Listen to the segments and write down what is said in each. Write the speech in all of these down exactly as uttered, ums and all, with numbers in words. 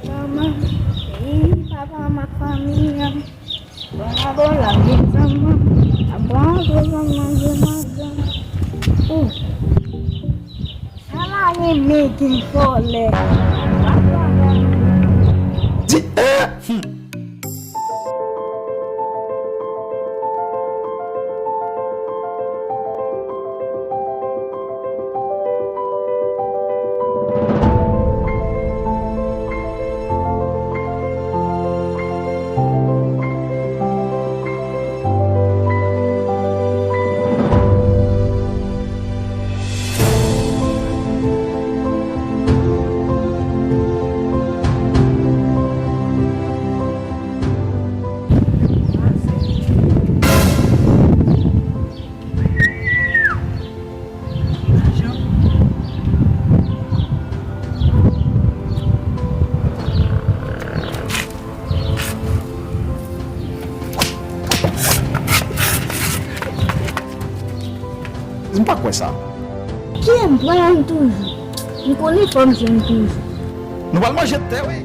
Manman, peyi papa m ak fanmi an. Bon la, bon la, vin zanmi. Bon, bon, bon, bon, bon, bon. Ou. Ala renmen gen vòlè. Di, eh! Hmm. M pa kwè sa. Kiyè m pran toujou? M konnen fò m jwenn toujou. Nou pral manje tè, wi.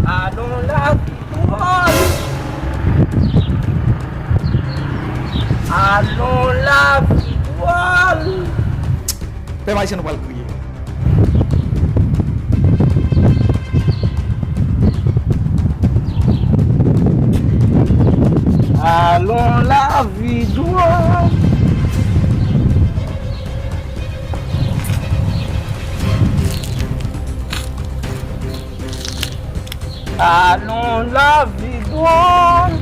Alon lavi dwòl. Alon lavi dwòl. Pèp ayisyen nou pral kriye. Alon lavi dwòl. Alon lavi dwòl.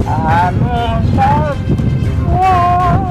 Alon lavi dwòl.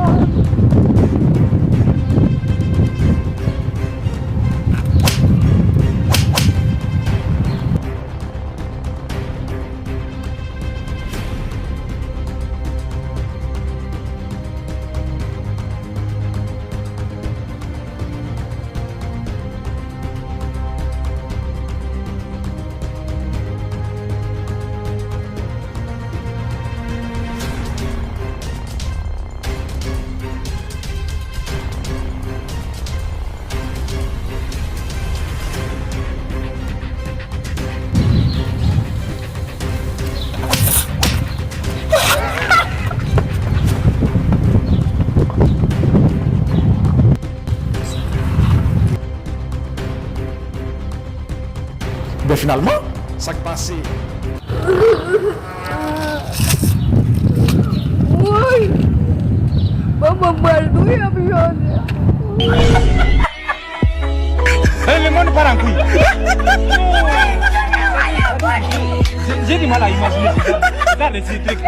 Ben, finalman, sa k pase? Woy! Manman m pral kriye ap jòlè. Eh, men mwen, nou pa nan kwi. Je, je di mal a imajine. Gade, se trèk.